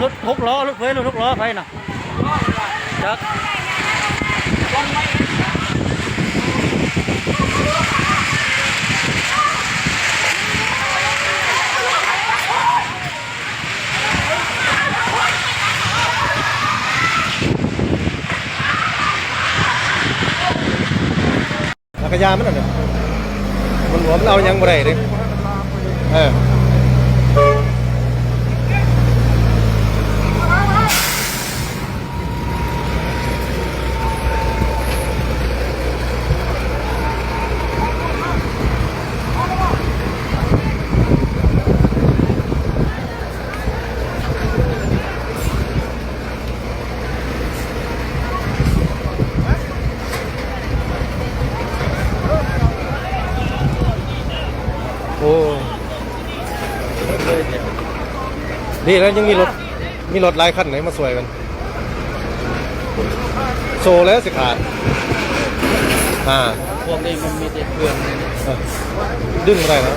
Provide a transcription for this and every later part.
ລົດຫົກລໍ້ ລົດເຜີຍ ລົດຫົກລໍ້ ໃຜນະ? ຈັກ. ຈັກກະຍານມັນນັ້ນນະ ມັນ ມັນເອົາຫຍັງບໍ່ໄດ້ເດ້. ເອີ. ໂອ້ ດີແລ້ວຍັງມີລົດ ມີລົດຫຼາຍຄັນໃດມາຊ່ວຍກັນ. ໂຊແລ້ວຊິຂາດ. ອ່າ ພວກນີ້ມັນມີແຕ່ເຄື່ອງນີ້ນະ. ເອີ ດຶງບໍ່ໄດ້ນະ.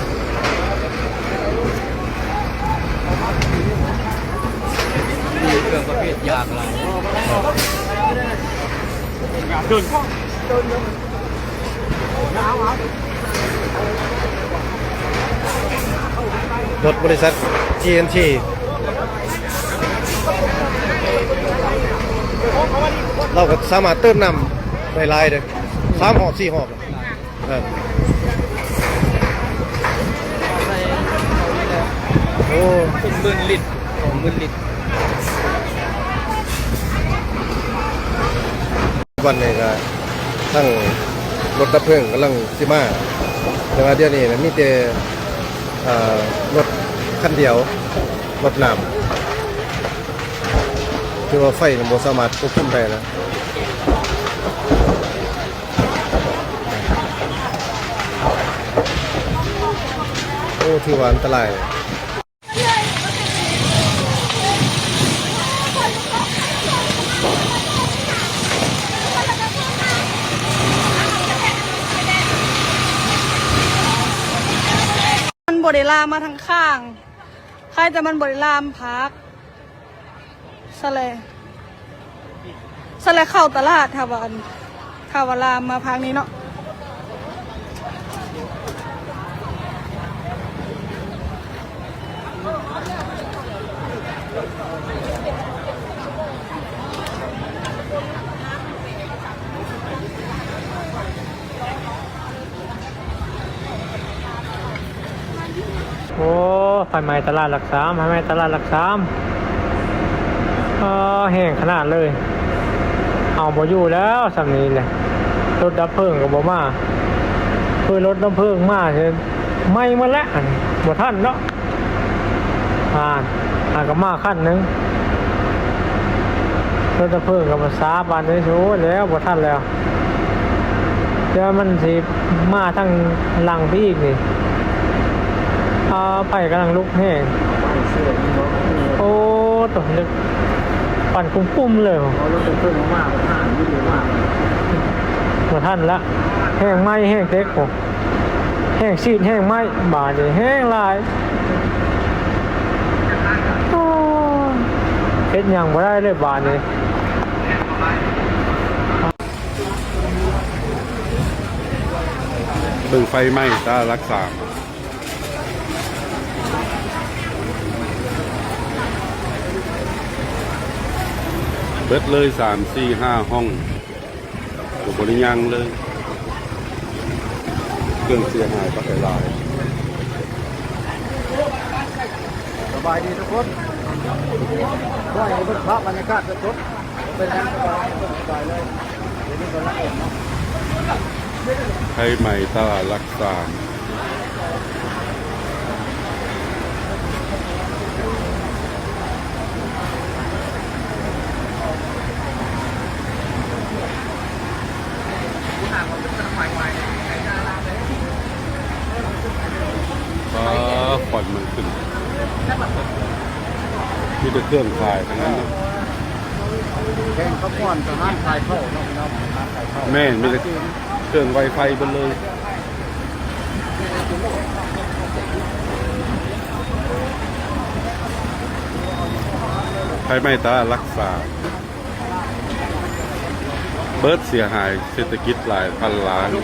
ມີເຄື່ອງປະເພດຢາກຫຼາຍ. ລົດບໍລິສັດ ຈີເອັນທີ ລາວກໍສາມາດເຕີມນ້ຳໄດ້ຫຼາຍເດ້ ສາມຮອບ ສີ່ຮອບ. ເອີ ໂອ້ ເປັນໝື່ນລິດ ສອງໝື່ນລິດ. ວັນນີ້ກໍທັງລົດດັບເພີງກຳລັງຊິມາ ແຕ່ວ່າດຽວນີ້ນະມີແຕ່ ເອີ ລົດຄັນດຽວ ລົດນ້ຳ ຖືວ່າໄຟນະບໍ່ສາມາດຄວບຄຸມໄດ້ນະ. ໂອ້ ຖືວ່າອັນຕະລາຍ. ມັນບໍ່ໄດ້ລາມມາທາງຂ້າງ ຄ້າຍແຕ່ມັນບໍ່ໄດ້ລາມພັກ. ສະແລ ສະແລເຂົ້າຕະຫຼາດ ຖ້າວ່າ ອັນ ຖ້າວ່າລາມມາພາກນີ້ເນາະ. ໂອ້ ໄຟໄໝ້ຕະຫຼາດຫຼັກສາມ ໄຟໄໝ້ຕະຫຼາດຫຼັກສາມ. ເອີ ແຮງຂະໜາດເລີຍ ເອົາບໍ່ຢູ່ແລ້ວຊ່ຳນີ້ແຫຼະ. ລົດດັບເພີງກໍບໍ່ມາ ຄືລົດດັບເພີງມາຊິໄໝ້ໝົດແລ້ວ ອັນ ບໍ່ທັນເນາະ. ອ່າ ຫາກະມາຄັນໜຶ່ງ ລົດດັບເພີງກະມາຊ້າປານນີ້ ໂອ້ຍ ແລ້ວບໍ່ທັນແລ້ວ. ແຕ່ມັນຊິມາທາງຫຼັງໄປອີກນີ້ ອ່າ ໄຟກຳລັງລຸກແຮງ. ໂອ້ ໂຕ ຄວັນຄຸ້ມໆເລີຍ. ບໍ່ທັນລະ ແຮງໄໝ້ແຮງເຕັກ ໂອ້ ແຮງສີດແຮງໄໝ້ ບາດນີ້ແຮງຫຼາຍ. ໂອ້ ເຮັດຫຍັງບໍ່ໄດ້ເລີຍບາດນີ້. ເບິ່ງໄຟໄໝ້ຕະຫຼາດຫຼັກສາມ ເບິດເລີຍ ສາມ ສີ່ ຫ້າ ຫ້ອງ ກໍບໍ່ໄດ້ຍັງເລີຍ ເຄື່ອງເສຍຫາຍປາກຫຼາຍ. ສະບາຍດີທຸກຄົນ ຂໍໃຫ້ເບິ່ງພາບບັນຍາກາດສົດໆ ເປັນຫຍັງ ສະບາຍ ເບິ່ງສະບາຍເລີຍ ດຽວນີ້ກໍລັກເອງເນາະ ໄຟໄໝ້ຕະຫຼາດຫຼັກສາມ. ອ່າ ຄວັນມັນຂຶ້ນ ມີແຕ່ເຄື່ອງຂາຍທັງນັ້ນເນາະ. ແຂ່ງຂະບວນທະຫານຂາຍເຂົ້າເນາະ ພີ່ນ້ອງ ທະຫານຂາຍເຂົ້າ. ແມ່ນ ມີແຕ່ເຄື່ອງໄວໄຟເບິດເລີຍ. ໄຟໄໝ້ຕະຫຼາດຫຼັກສາມ ເບິດເສຍຫາຍເສດຖະກິດຫຼາຍພັນລ້ານ.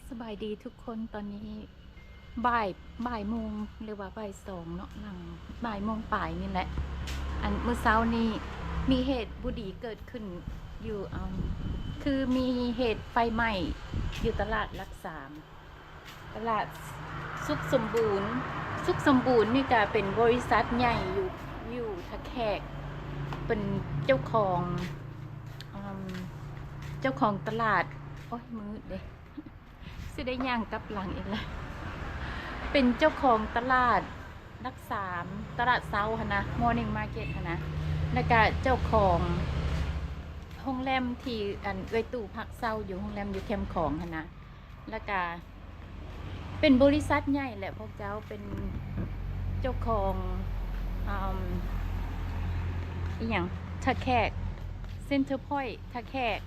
ສະບາຍດີທຸກຄົນ ຕອນນີ້ບ່າຍ ບ່າຍໂມງ ຫຼືວ່າບ່າຍສອງເນາະ ຫຼັງບ່າຍໂມງປາຍນີ້ແຫຼະ. ອັນ ມື້ເຊົ້ານີ້ມີເຫດບໍ່ດີເກີດຂຶ້ນຢູ່ ອາ ຄືມີເຫດໄຟໄໝ້ຢູ່ຕະຫຼາດຫຼັກສາມ ຕະຫຼາດສຸກສົມບູນ. ສຸກສົມບູນນີ້ກະເປັນບໍລິສັດໃຫຍ່ຢູ່ ຢູ່ທ່າແຂກ ເປັນເຈົ້າຂອງ ອາ ເຈົ້າຂອງຕະຫຼາດ ໂອ້ຍ ມືດເດ້ ຊິໄດ້ຍ່າງກັບຫຼັງອີກແລ້ວ. ເປັນເຈົ້າຂອງຕະຫຼາດຫຼັກສາມ ຕະຫຼາດເຊົ້າຫັ້ນນະ Morning Market ຫັ້ນນະ ແລ້ວກະເຈົ້າຂອງໂຮງແຮມທີ່ ອັນ ເອື້ອຍຕູ້ພັກເຊົາຢູ່ ໂຮງແຮມຢູ່ແຄມຂອງຫັ້ນນະ ແລ້ວກະເປັນບໍລິສັດໃຫຍ່ແຫຼະ ພວກເຈົ້າ ເປັນເຈົ້າຂອງ ອາ ອີ່ຫຍັງ ທ່າແຂກ Centrepoint ທ່າແຂກ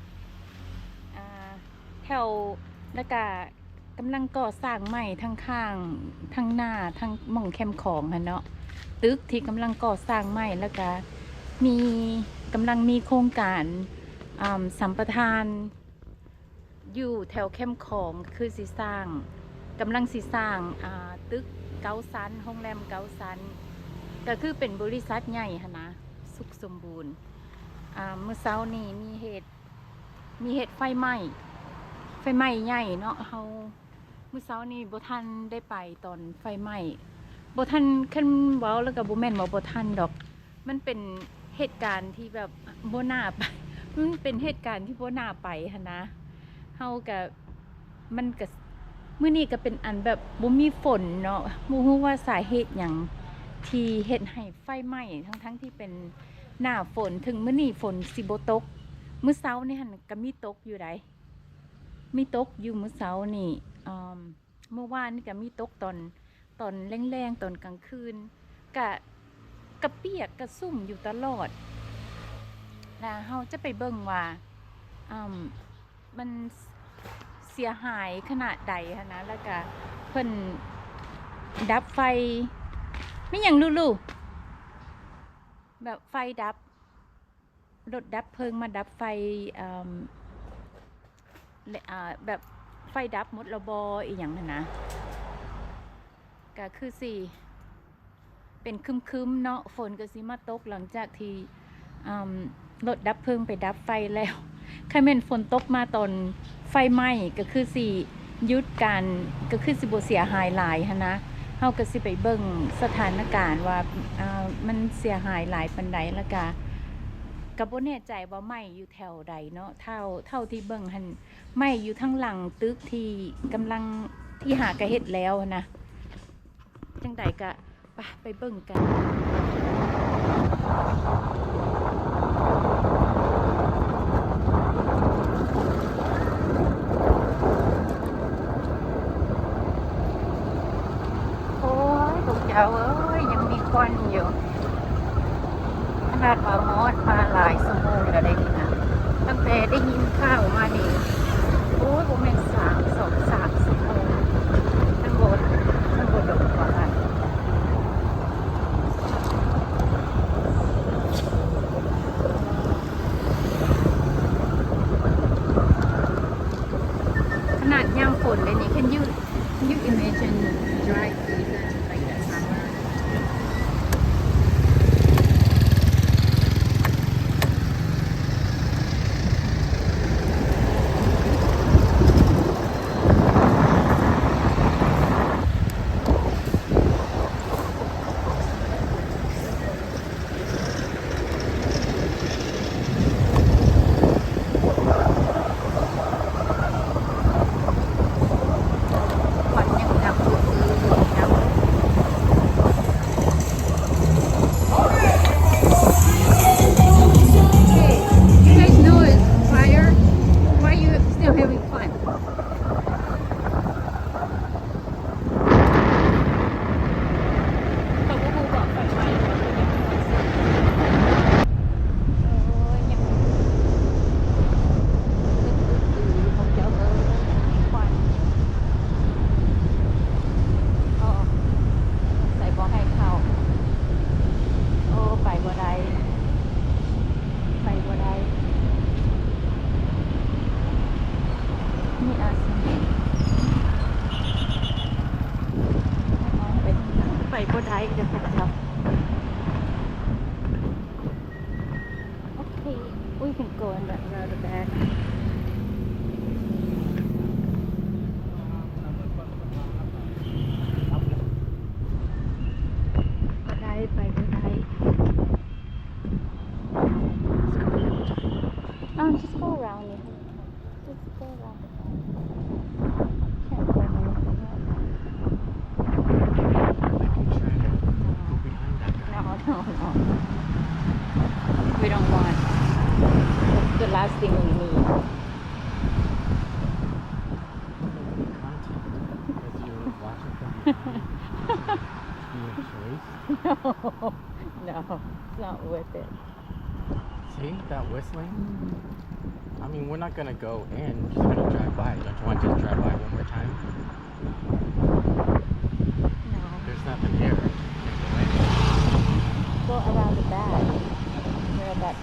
ອາ ແຖວ ແລ້ວກະກຳລັງກໍ່ສ້າງໃໝ່ທັງຂ້າງ ທັງໜ້າ ທັງໝ່ອງແຄມຂອງຫັ້ນເນາະ ຕຶກທີ່ກຳລັງກໍ່ສ້າງໃໝ່ ແລ້ວກະມີ ກຳລັງມີໂຄງການ ອາ ສຳປະທານຢູ່ແຖວແຄມຂອງ ຄືຊິສ້າງ ກຳລັງຊິສ້າງ ອາ ຕຶກເກົ້າຊັ້ນ ໂຮງແຮມເກົ້າຊັ້ນ ກະຄືເປັນບໍລິສັດໃຫຍ່ຫັ້ນນະ ສຸກສົມບູນ. ອາ ມື້ເຊົ້ານີ້ມີເຫດ ມີເຫດໄຟໄໝ້ ໄຟໄໝ້ໃຫຍ່ເນາະ ເຮົາ ມື້ເຊົ້ານີ້ບໍ່ທັນໄດ້ໄປຕອນໄຟໄໝ້ ບໍ່ທັນ ຄັນເວົ້າແລ້ວກໍບໍ່ແມ່ນວ່າບໍ່ທັນດອກ ມັນເປັນເຫດການທີ່ແບບບໍ່ໜ້າໄປ ມັນເປັນເຫດການທີ່ບໍ່ໜ້າໄປຫັ້ນນະ ເຮົາກໍ ມັນກໍ ມື້ນີ້ກໍເປັນອັນແບບບໍ່ມີຝົນເນາະ ບໍ່ຮູ້ວ່າສາເຫດຫຍັງທີ່ເຮັດໃຫ້ໄຟໄໝ້ ທັງໆທີ່ເປັນໜ້າຝົນ ເຖິງມື້ນີ້ຝົນຊິບໍ່ຕົກ ມື້ເຊົ້ານີ້ຫັ້ນ ກໍມີຕົກຢູ່ໃດ ມີຕົກຢູ່ມື້ເຊົ້ານີ້ ອາ ມື້ວານນີ້ກໍມີຕົກຕອນ ຕອນແລງໆ ຕອນກາງຄືນ ກະ ກະປຽກກະຊຸ່ມຢູ່ຕະຫຼອດ ແລ້ວເຮົາຈະໄປເບິ່ງວ່າ ອາ ມັນເສຍຫາຍຂະໜາດໃດຫັ້ນນະ ແລ້ວກະເພິ່ນດັບໄຟ ມີຫຍັງລູກໆ ແບບໄຟດັບ ລົດດັບເພີງມາດັບໄຟ ເອີ່ມ ແລະ ອາ ແບບໄຟດັບໝົດແລ້ວບໍ່ ອີ່ຫຍັງຫັ້ນນະ ກະຄືຊິເປັນຄຶມໆເນາະ ຝົນກໍຊິມາຕົກຫຼັງຈາກທີ່ ອາ ລົດດັບເພີງໄປດັບໄຟແລ້ວ ຄັນແມ່ນຝົນຕົກມາຕອນໄຟໄໝ້ ກໍຄືຊິຢຸດການ ກໍຄືຊິບໍ່ເສຍຫາຍຫຼາຍຫັ້ນນະ ເຮົາກໍຊິໄປເບິ່ງສະຖານະການວ່າ ອາ ມັນເສຍຫາຍຫຼາຍປານໃດ ແລ້ວກະ ກໍບໍ່ແນ່ໃຈວ່າໄໝ້ຢູ່ ແຖວໃດເນາະ ເທົ່າ ເທົ່າທີ່ເບິ່ງຫັ້ນ ໄໝ້ຢູ່ທາງຫຼັງຕຶກທີ່ກຳລັງ ທີ່ຫາກະເຮັດແລ້ວຫັ້ນນະ ຈັ່ງໃດກະ ໄປ ໄປເບິ່ງກັນ. ໂອ້ຍ ລູກເຈົ້າເອີຍ ຍັງມີຄວັນຢູ່ ຂະໜາດວ່າມອດມາຫຼາຍຊົ່ວໂມງແລ້ວເດ້ນີ້ນະ ຕັ້ງແຕ່ໄດ້ຍິນຂ່າວມານີ້ ໂອ້ຍ ບໍ່ແມ່ນສາມ ສອງສາມຊົ່ວໂມງ ມັນບໍ່ ມັນບໍ່ດົນປານນັ້ນ. ຂະໜາດຍາມຝົນເດ້ນີ້ Can you, can you imagine dry season like that summer? ໂ Take the picture. Okay, we can go in that roundabout. ໄປໄດ້ ໄປບໍ່ໄດ້. Um, just go around it. Just go around the corner. Can't go in the corner. I can try to go behind that guy. No, no, no. We don't want. That's the last thing we need. Nobody content because you're watching from behind. You have choice. No, no, it's not worth it. See that whistling? Mm-hmm. I mean, we're not gonna go in. We're just gonna drive by. Don't you want to just drive by one more time? No. There's nothing here. Can't go in. Go around the back. Where that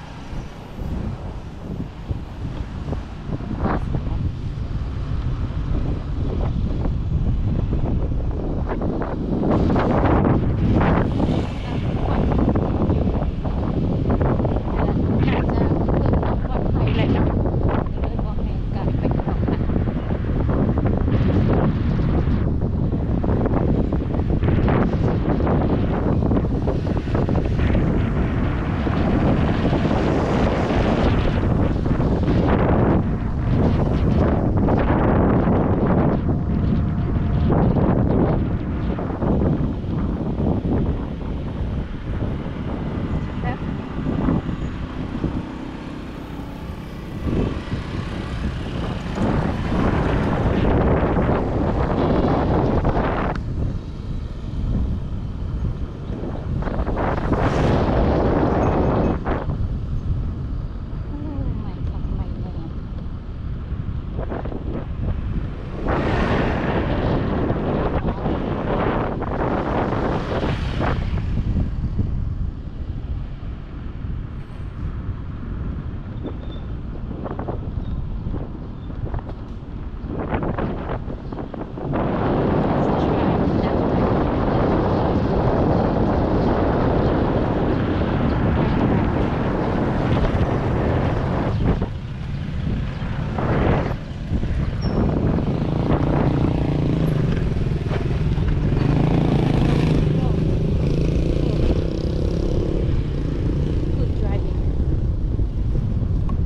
Good driving.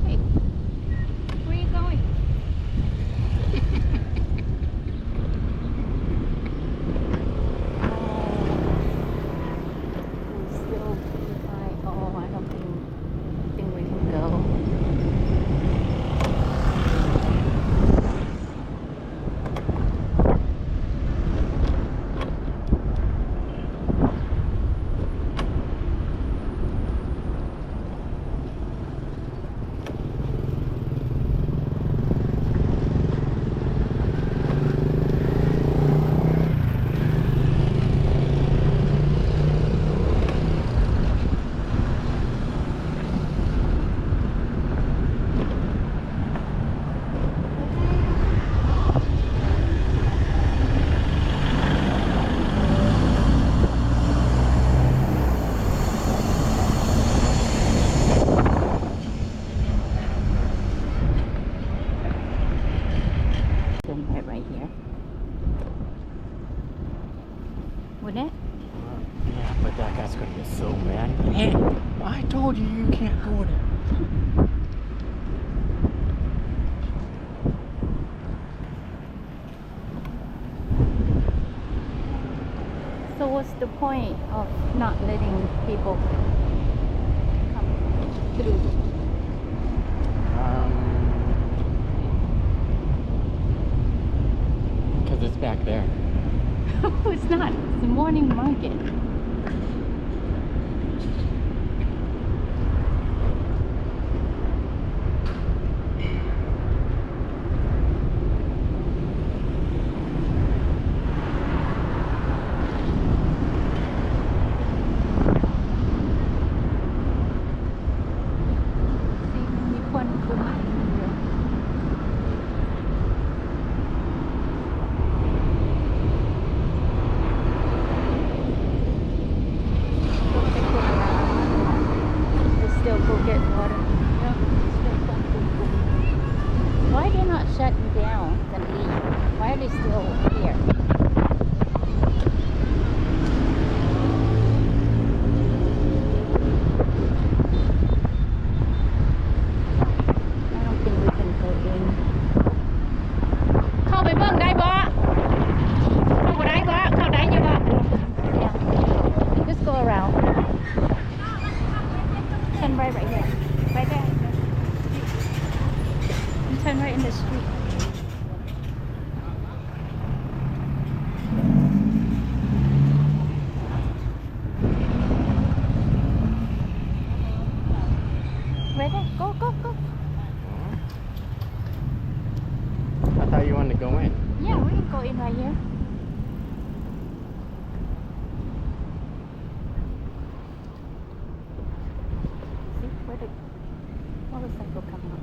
Hey, where you going? Oh, we still, I, oh, I don't think, think we can go. Right, right here. Wouldn't it? Uh, yeah, but that guy's gonna get so mad. Hey, I told you you can't go there. So what's the point of not letting people come through? Um, 'cause it's back there. It's not. It's the morning market. Get water. No, it's still pumping. Why they not shutting down and leave? Why are they still here? I don't think we can go in. ເຂົ້າໄປເບິ່ງໄດ້ບໍ່? ເຂົ້າບໍ່ໄດ້ບໍ່? ເຂົ້າໄດ້ຢູ່ບໍ່? Yeah. Just go around. Turn right, right here. Right there. And turn right in the street. Right there. Go, go, go. I thought you wanted to go in. Yeah, we can go in right here. See where the motorcycle coming up.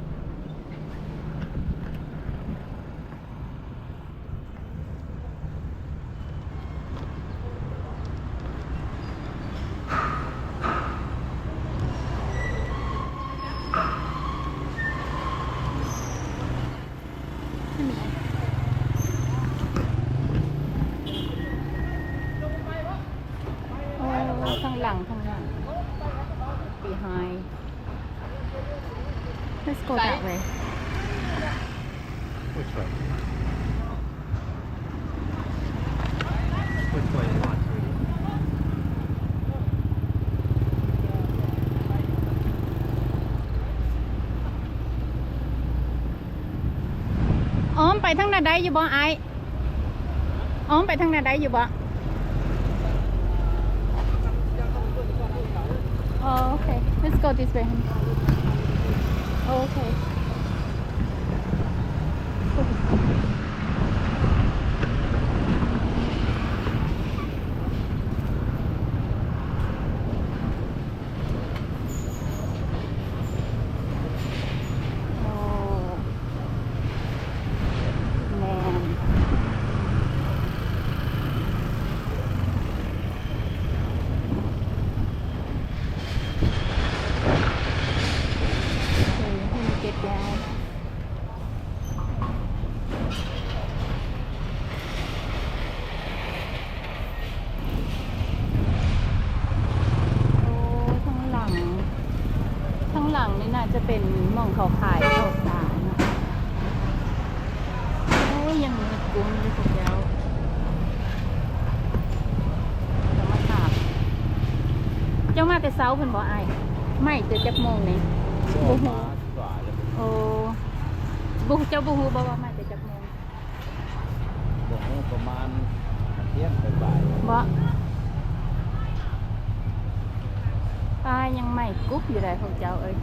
Honey. Oh, ທາງຫຼັງ, ທາງຫຼັງ. Behind. Let's go that way. Which way? Which way you want, sweetie? ອ້ອມໄປທາງນັ້ນໄດ້ຢູ່ບໍ່ອ້າຍ? ອ້ອມໄປທາງນັ້ນໄດ້ຢູ່ບໍ່? Oh, okay. Let's go this way, honey. Okay. Oh, man. Okay, let me get down. ໂອ້ ທາງຫຼັງ, ທາງຫຼັງນີ້ໜ້າຈະເປັນໝ່ອງເຂົາຂາຍເຂົ້າສານເນາະ. ໂອ້ຍ ຍັງມີກຸ້ງຢູ່ພວກເຈົ້າ. ເຈົ້າມາຖາມ, ເຈົ້າມາແຕ່ເຊົ້າພຸ້ນບໍ່ອ້າຍ? ໄໝ້ແຕ່ຈັກໂມງນີ້? ບໍ່ຮູ້. ໂອ້ ບໍ່, ເຈົ້າບໍ່ຮູ້ບໍ່ວ່າໄໝ້ແຕ່ຈັກໂມງ? ບໍ່ຮູ້ ປະມານທ່ຽງປາຍໆ ບໍ່? ປ້າຍັງໄໝ້ກຸບຢູ່ໃດ໋ພວກເຈົ້າເອີຍ.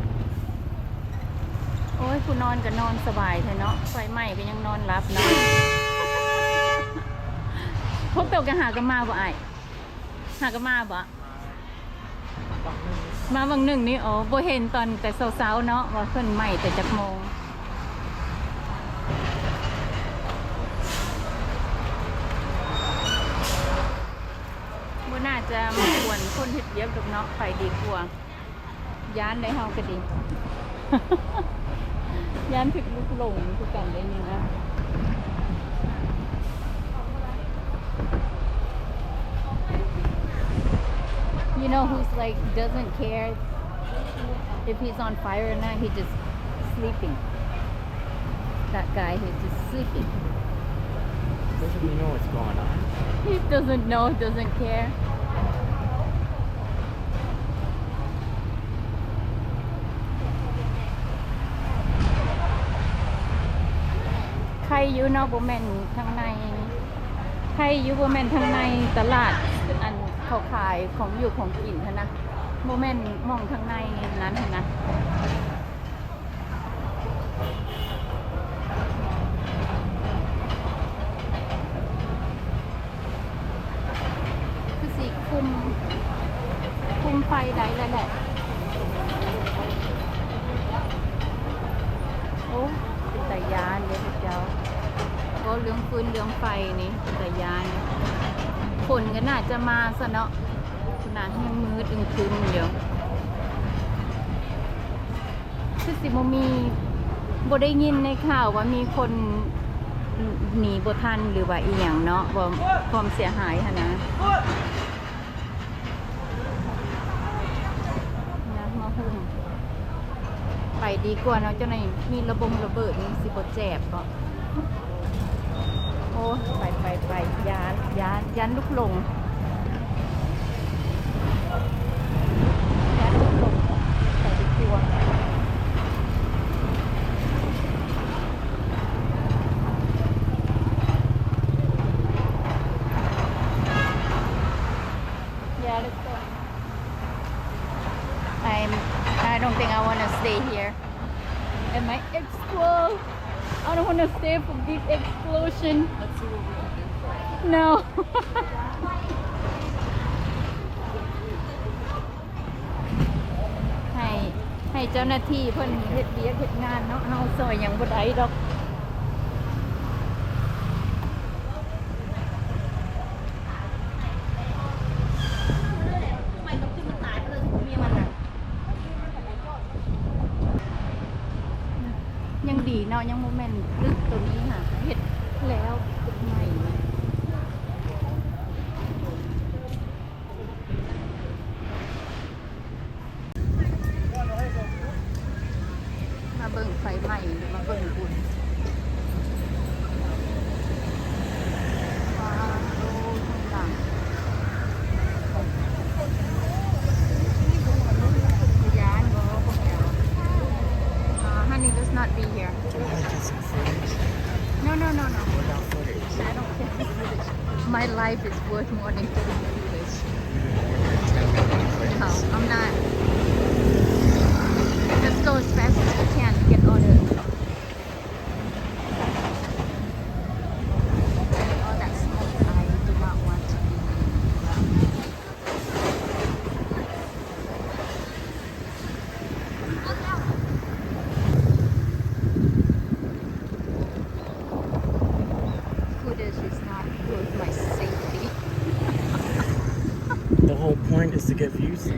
ໂອ້ຍ ຜູ້ນອນກໍນອນສະບາຍແທ້ເນາະ, ໄຟໄໝ້ກໍຍັງນອນຫຼັບເນາະ. ພວກໂຕກໍຫາກັນມາບໍ່ອ້າຍ? ຫາກັນມາບໍ່? ມາຫວ່າງໜຶ່ງນີ້. ໂອ້ ບໍ່ເຫັນຕອນແຕ່ເຊົ້າໆເນາະ ວ່າເພິ່ນໄໝ້ແຕ່ຈັກໂມງ. ບໍ່ໜ້າຈະມາກວນຄົນເຮັດວຽກດອກເນາະ, ໄປດີກວ່າ. ຢ້ານໄດ໋ເຮົາກໍດີ, ຢ້ານຖືກລຸກຫຼົງຄືກັນໄດ໋ນີ້ນະ. You know who's, like, doesn't care if he's on fire or not, he just sleeping. That guy, he's just sleeping. Doesn't he know what's going on? He doesn't know, doesn't care. ໄຄຢູ່ເນາະ, ບໍ່ແມ່ນທາງໃນ. ໄຄຢູ່ ບໍ່ແມ່ນທາງໃນຕະຫຼາດ ອັນເຂົາຂາຍຂອງຢູ່ຂອງກິນຫັ້ນນະ, ບໍ່ແມ່ນໝ່ອງທາງໃນນັ້ນຫັ້ນນະ. ຄືຊິຄຸມ, ຄຸມໄຟໄດ້ແລ້ວແຫຼະ. ໂອ້ ເປັນຕາຢ້ານເດ້ພວກເຈົ້າ. ເວົ້າເລື່ອງຟືນເລື່ອງໄຟນີ້ເປັນຕາຢ້ານ. ຝົນກໍໜ້າຈະມາຊະເນາະ, ພຸ້ນນະ ຍັງມືດອຶ້ງຄຶມຢູ່. ຄືຊິບໍ່ມີ ບໍ່ໄດ້ຍິນໃນຂ່າວວ່າມີຄົນໜີບໍ່ທັນ ຫຼືວ່າອີ່ຫຍັງເນາະ ຄວາມເສຍຫາຍຫັ້ນນະ. ນະ ມາໂຮມ ໄປດີກວ່າເນາະ ເຈົ້າໜ້າທີ່ມີລະບົງລະເບີດນີ້ ຊິບໍ່ແຈບເບາະ? ໂອ້ ໄປ ໄປ ໄປ ຢ້ານ ຢ້ານ ຢ້ານລູກຫຼົງ ຢ້ານລູກຫຼົງ ໄປດີກວ່າ. Yeah, let's go. I'm, I don't think I wanna stay here. It might explode. I don't wanna stay for big explosion. Let's see what we can do. No. ໃຫ້ ໃຫ້ເຈົ້າໜ້າທີ່ເພິ່ນເຮັດວຽກເຮັດງານເນາະ ເຮົາຊ່ອຍຫຍັງບໍ່ໄດ້ດອກ. ຍັງດີເນາະ ຍັງບໍ່ແມ່ນລຶກໂຕນີ້ຫາ ເຮັດແລ້ວ ເຮັດໃໝ່. ມາເບິ່ງໄຟໃໝ່ ຫຼືມາເບິ່ງບຸນ. ວ້າວ ໂອ້ ທາງຫຼັງ ຢ້ານບໍ່ພວກເຈົ້າ? Uh, honey, let's not be here. Can I get some footage? No, no, no, no. What about footage? I don't care. My life is worth more than getting foolish. No, I'm not. Just go as fast as you can. Get all the, all that smoke. I do not want to be in that. Footage is not worth my safety. The whole point is to get views.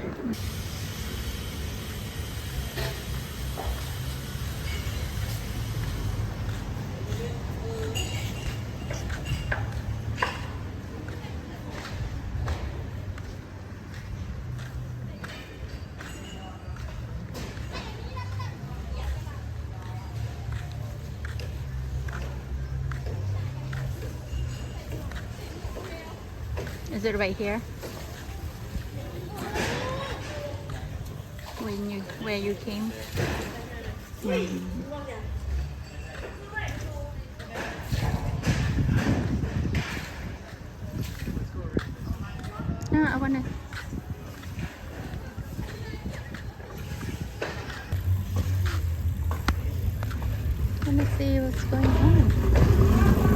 Is it right here? When you, where you came? Mm. No, I wanna, wanna see what's going on.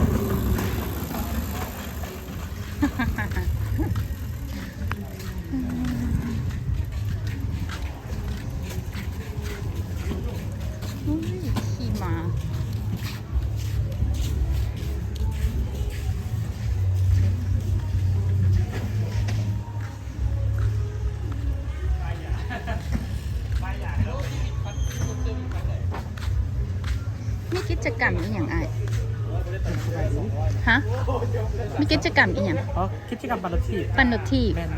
ອຸ້ຍ ຂີ່ມ້າ. ມີກິດຈະກຳອີ່ຫຍັງອ້າຍ? ຮະ? ມີກິດຈະກຳອີ່ຫຍັງ? ອໍ ກິດຈະກຳປັ່ນລົດຖີບ. ປັ່ນລົດຖີບ. ແມ່ນ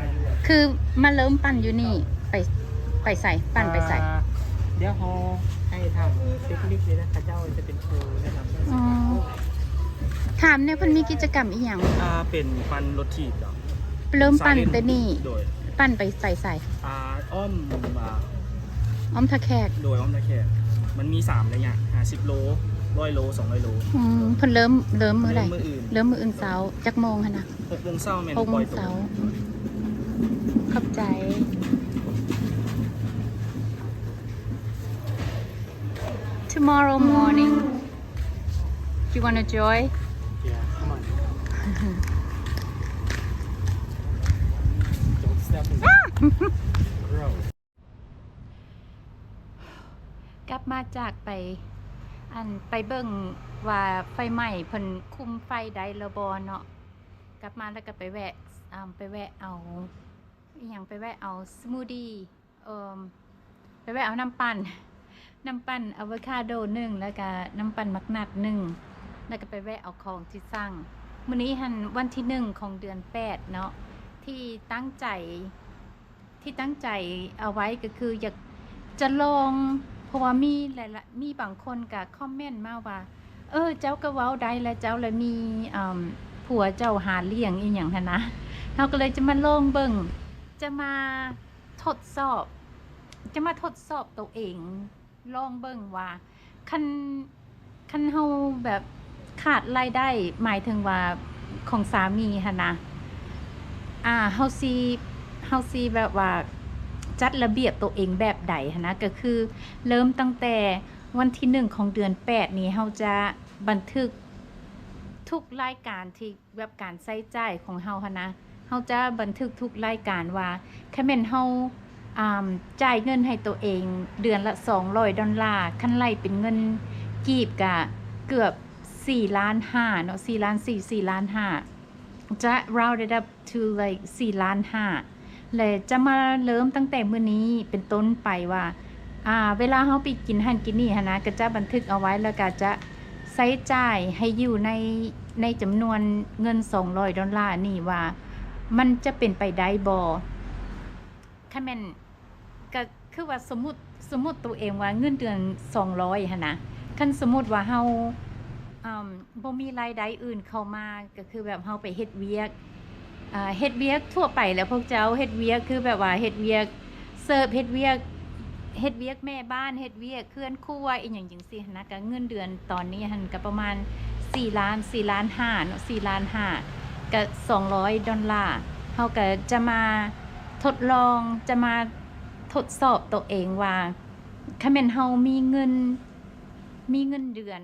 ໆ. ຄືມາເລີ່ມປັ່ນຢູ່ນີ້ ໄປ ໄປໃສ? ປັ່ນໄປໃສ? ອ່າ ດຽວເຮົາໃຫ້ຖາມເຕັກນິກນີ້ນະ ເຂົາເຈົ້າຈະເປັນຜູ້ແນະນຳ. ອໍ ຖາມແດ່ ເພິ່ນມີກິດຈະກຳອີ່ຫຍັງ? ອ່າ ເປັນປັ່ນລົດຖີບເນາະ. ເລີ່ມປັ່ນແຕ່ນີ້ ໂດຍ ປັ່ນໄປໃສ? ອ່າ ອ້ອມ ອ່າ ອ້ອມທ່າແຂກ. ໂດຍ ອ້ອມທ່າແຂກ. ມັນມີສາມໄລຍະ ຫ້າສິບໂລ ຮ້ອຍໂລ ສອງຮ້ອຍໂລ. ອືມ ເພິ່ນເລີ່ມ ເລີ່ມມື້ໃດ? ເລີ່ມມື້ອື່ນ ເລີ່ມມື້ອື່ນເຊົ້າ. ຈັກໂມງຫັ້ນນະ? ຫົກໂມງເຊົ້າແມ່ນ ຫົກໂມງເຊົ້າ. ຂອບໃຈ. Tomorrow morning. You wanna join? Yeah, come on. Don't step in. ອ່າ Gross. ກັບມາຈາກໄປ ອັນ ໄປເບິ່ງວ່າໄຟໄໝ້ເພິ່ນຄຸມໄຟໄດ້ແລ້ວບໍ່ເນາະ. ກັບມາແລ້ວກໍໄປແວະ ອ່າ ໄປແວະເອົາ ອີ່ຫຍັງ ໄປແວະເອົາສະມູດດີ ເອີ່ມ ໄປແວະເອົານ້ຳປັ່ນ. ນ້ຳປັ່ນອາໂວຄາໂດໜຶ່ງ ແລ້ວກະນ້ຳປັ່ນໝາກນັດໜຶ່ງ ແລ້ວກະໄປແວະເອົາຂອງທີ່ສັ່ງ. ມື້ນີ້ຫັ້ນວັນທີໜຶ່ງຂອງເດືອນແປດເນາະ ທີ່ຕັ້ງໃຈ ທີ່ຕັ້ງໃຈເອົາໄວ້ກໍຄືຢາກຈະລອງ ເພາະວ່າມີຫຼາຍໆ ມີບາງຄົນກໍຄອມເມັນມາວ່າ ເອີ ເຈົ້າກໍເວົ້າໄດ້ ແລະເຈົ້າລະມີ ອາ ຜົວເຈົ້າຫາລ້ຽງອີ່ຫຍັງຫັ້ນນະ. ເຮົາກໍເລີຍຈະມາລອງເບິ່ງ ຈະມາທົດສອບ ຈະມາທົດສອບໂຕເອງ ລອງເບິ່ງວ່າ ຄັນ ຄັນເຮົາແບບຂາດລາຍໄດ້ ໝາຍເຖິງວ່າຂອງສາມີຫັ້ນນະ ອາ ເຮົາຊິ ເຮົາຊິແບບວ່າຈັດລະບຽບໂຕເອງແບບໃດຫັ້ນນະ. ກໍຄືເລີ່ມຕັ້ງແຕ່ວັນທີໜຶ່ງຂອງເດືອນແປດນີ້ ເຮົາຈະບັນທຶກທຸກລາຍການທີ່ ແບບການໃຊ້ຈ່າຍຂອງເຮົາຫັ້ນນະ ເຮົາຈະບັນທຶກທຸກລາຍການວ່າ ຄັນແມ່ນເຮົາ ອາ ຈ່າຍເງິນໃຫ້ໂຕເອງເດືອນລະສອງຮ້ອຍດອນລາ ຄັນໄລ່ເປັນເງິນກີບກະເກືອບສີ່ລ້ານຫ້າເນາະ ສີ່ລ້ານສີ່ ສີ່ລ້ານຫ້າ ຈະ round it up to like ສີ່ລ້ານຫ້າ ແລະຈະມາເລີ່ມຕັ້ງແຕ່ມື້ນີ້ເປັນຕົ້ນໄປວ່າ ອາ ເວລາເຮົາໄປກິນຫັ້ນກິນນີ້ຫັ້ນນະ ກໍຈະບັນທຶກເອົາໄວ້ ແລ້ວກໍຈະໃຊ້ຈ່າຍໃຫ້ຢູ່ໃນ ໃນຈຳນວນເງິນສອງຮ້ອຍດອນລານີ້ວ່າ ມັນຈະເປັນໄປໄດ້ບໍ່. ຄັນແມ່ນ ກໍຄືວ່າສົມມຸດ ສົມມຸດໂຕເອງວ່າເງິນເດືອນສອງຮ້ອຍຫັ້ນນະ ຄັນສົມມຸດວ່າເຮົາ ອາ ບໍ່ມີລາຍໄດ້ອື່ນເຂົ້າມາ ກໍຄືແບບເຮົາໄປເຮັດວຽກ ອາ ເຮັດວຽກທົ່ວໄປແຫຼະ ພວກເຈົ້າເຮັດວຽກ ຄືແບບວ່າເຮັດວຽກເສີບ ເຮັດວຽກ ເຮັດວຽກແມ່ບ້ານ ເຮັດວຽກເຮືອນຄົວອີ່ຫຍັງຈັ່ງຊີ້ຫັ້ນນະ ກໍເງິນເດືອນຕອນນີ້ຫັ້ນກໍປະມານສີ່ລ້ານ ສີ່ລ້ານຫ້າເນາະ ສີ່ລ້ານຫ້າ ກໍສອງຮ້ອຍດອນລາ. ເຮົາກໍຈະມາທົດລອງ ຈະມາທົດສອບໂຕເອງວ່າ ຄັນແມ່ນເຮົາມີເງິນ ມີເງິນເດືອນ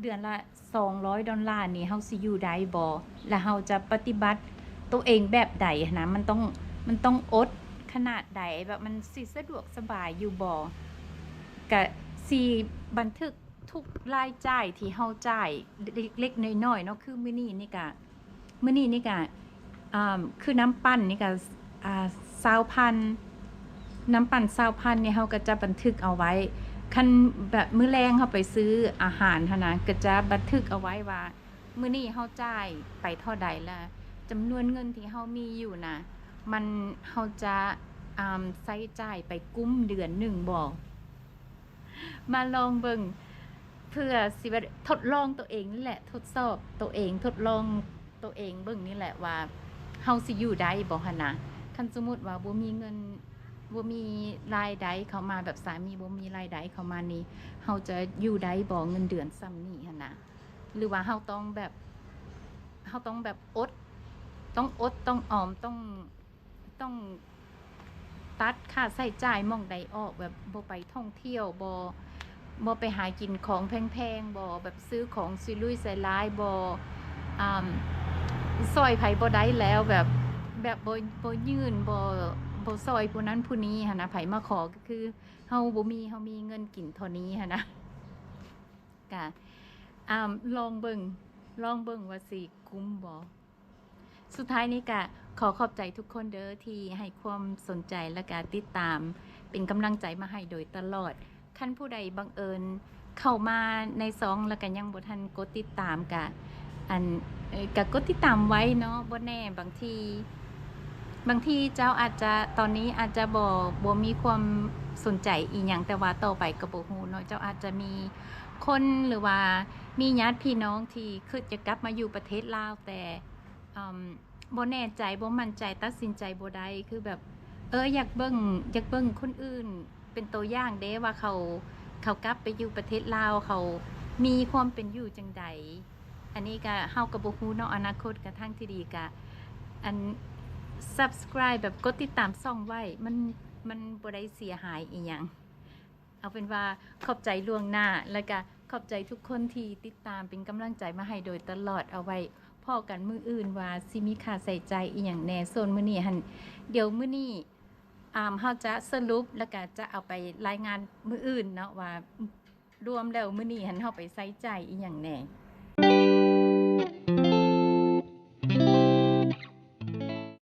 ເດືອນລະສອງຮ້ອຍດອນລານີ້ ເຮົາຊິຢູ່ໄດ້ບໍ່ ແລະເຮົາຈະປະຕິບັດໂຕເອງແບບໃດຫັ້ນນະ ມັນຕ້ອງ ມັນຕ້ອງອົດຂະໜາດໃດ ແບບມັນຊິສະດວກສະບາຍຢູ່ບໍ່. ກະຊິບັນທຶກທຸກລາຍຈ່າຍທີ່ເຮົາຈ່າຍເລັກໆນ້ອຍໆເນາະ ຄືມື້ນີ້ນີ້ກະ ມື້ນີ້ນີ້ກະ ອາ ຄືນ້ຳປັ່ນນີ້ກະ ອາ ຊາວພັນ ນ້ຳປັ່ນຊາວພັນນີ້ເຮົາກໍຈະບັນທຶກເອົາໄວ້ ຄັນແບບມື້ແລງເຮົາໄປຊື້ອາຫານຫັ້ນນະ ກໍຈະບັນທຶກເອົາໄວ້ວ່າ ມື້ນີ້ເຮົາຈ່າຍໄປເທົ່າໃດ ແລະຈຳນວນເງິນທີ່ເຮົາມີຢູ່ນະ ມັນ ເຮົາຈະ ອາ ໃຊ້ຈ່າຍໄປກຸ້ມເດືອນໜຶ່ງບໍ່. ມາລອງເບິ່ງ ເພື່ອຊິວ່າທົດລອງໂຕເອງນີ້ແຫຼະ ທົດສອບໂຕເອງ ທົດລອງໂຕເອງເບິ່ງນີ້ແຫຼະວ່າ ເຮົາຊິຢູ່ໄດ້ບໍ່ຫັ້ນນະ. ຄັນສົມມຸດວ່າບໍ່ມີເງິນ ບໍ່ມີລາຍໄດ້ເຂົ້າມາ ແບບສາມີບໍ່ມີລາຍໄດ້ເຂົ້າມານີ້ ເຮົາຈະຢູ່ໄດ້ບໍ່ເງິນເດືອນສ່ຳນີ້ຫັ້ນນະ ຫຼືວ່າເຮົາຕ້ອງແບບ ເຮົາຕ້ອງແບບອົດ ຕ້ອງອົດ ຕ້ອງອອມ ຕ້ອງ ຕ້ອງຕັດຄ່າໃຊ້ຈ່າຍໝ່ອງໃດອອກ ແບບບໍ່ໄປທ່ອງທ່ຽວ ບໍ່ ບໍ່ໄປຫາກິນຂອງແພງໆ ບໍ່ແບບຊື້ຂອງສຸລຸຍໃສ່ຫຼາຍ ບໍ່ ອາ ຊ່ອຍໃຜບໍ່ໄດ້ແລ້ວ ແບບ ແບບບໍ່ ບໍ່ຍື່ນ ບໍ່ ບໍ່ຊ່ອຍຜູ້ນັ້ນຜູ້ນີ້ຫັ້ນນະ ໃຜມາຂໍກໍຄືເຮົາບໍ່ມີ ເຮົາມີເງິນກິນເທົ່ານີ້ຫັ້ນນະ ກະ ອາ ລອງເບິ່ງ ລອງເບິ່ງວ່າຊິກຸ້ມບໍ່. ສຸດທ້າຍນີ້ກະຂໍຂອບໃຈທຸກຄົນເດີທີ່ໃຫ້ຄວາມສົນໃຈ ແລະກະຕິດຕາມເປັນກຳລັງໃຈມາໃຫ້ໂດຍຕະຫຼອດ. ຄັນຜູ້ໃດບັງເອີນເຂົ້າມາໃນຊ່ອງ ແລະກະຍັງບໍ່ທັນກົດຕິດຕາມ ກະ ອັນ ເອີ ກະກົດຕິດຕາມໄວ້ເນາະ ບໍ່ແນ່ບາງທີ ບາງທີເຈົ້າອາດຈະ ຕອນນີ້ອາດຈະບໍ່ ບໍ່ມີຄວາມສົນໃຈອີ່ຫຍັງ ແຕ່ວ່າຕໍ່ໄປກໍບໍ່ຮູ້ເນາະ ເຈົ້າອາດຈະມີຄົນ ຫຼືວ່າມີຍາດພີ່ນ້ອງທີ່ຄິດຈະກັບມາຢູ່ປະເທດລາວ ແຕ່ ອາ ບໍ່ແນ່ໃຈ ບໍ່ໝັ້ນໃຈ ຕັດສິນໃຈບໍ່ໄດ້ ຄືແບບ ເອີ ຢາກເບິ່ງ ຢາກເບິ່ງຄົນອື່ນເປັນຕົວຢ່າງເດ້ ວ່າເຂົາ ເຂົາກັບໄປຢູ່ປະເທດລາວ ເຂົາມີຄວາມເປັນຢູ່ຈັ່ງໃດ. ອັນນີ້ກະ ເຮົາກະບໍ່ຮູ້ເນາະ ອະນາຄົດກະທາງທີ່ດີກະ ອັນ subscribe ແບບກົດຕິດຕາມຊ່ອງໄວ້ ມັນ ມັນບໍ່ໄດ້ເສຍຫາຍອີ່ຫຍັງ. ເອົາເປັນວ່າຂອບໃຈລ່ວງໜ້າ ແລະກະຂອບໃຈທຸກຄົນທີ່ຕິດຕາມເປັນກຳລັງໃຈມາໃຫ້ໂດຍຕະຫຼອດ. ເອົາໄວ້ພໍ້ກັນມື້ອື່ນວ່າຊິມີຄ່າໃຊ້ຈ່າຍອີ່ຫຍັງແດ່. ສ່ວນມື້ນີ້ຫັ້ນ ດຽວມື້ນີ້ ອາ ເຮົາຈະສະຫຼຸບ ແລະກະຈະເອົາໄປລາຍງານມື້ອື່ນເນາະ ວ່າລວມແລ້ວມື້ນີ້ຫັ້ນເຮົາໄປໃຊ້ຈ່າຍອີ່ຫຍັງແດ່.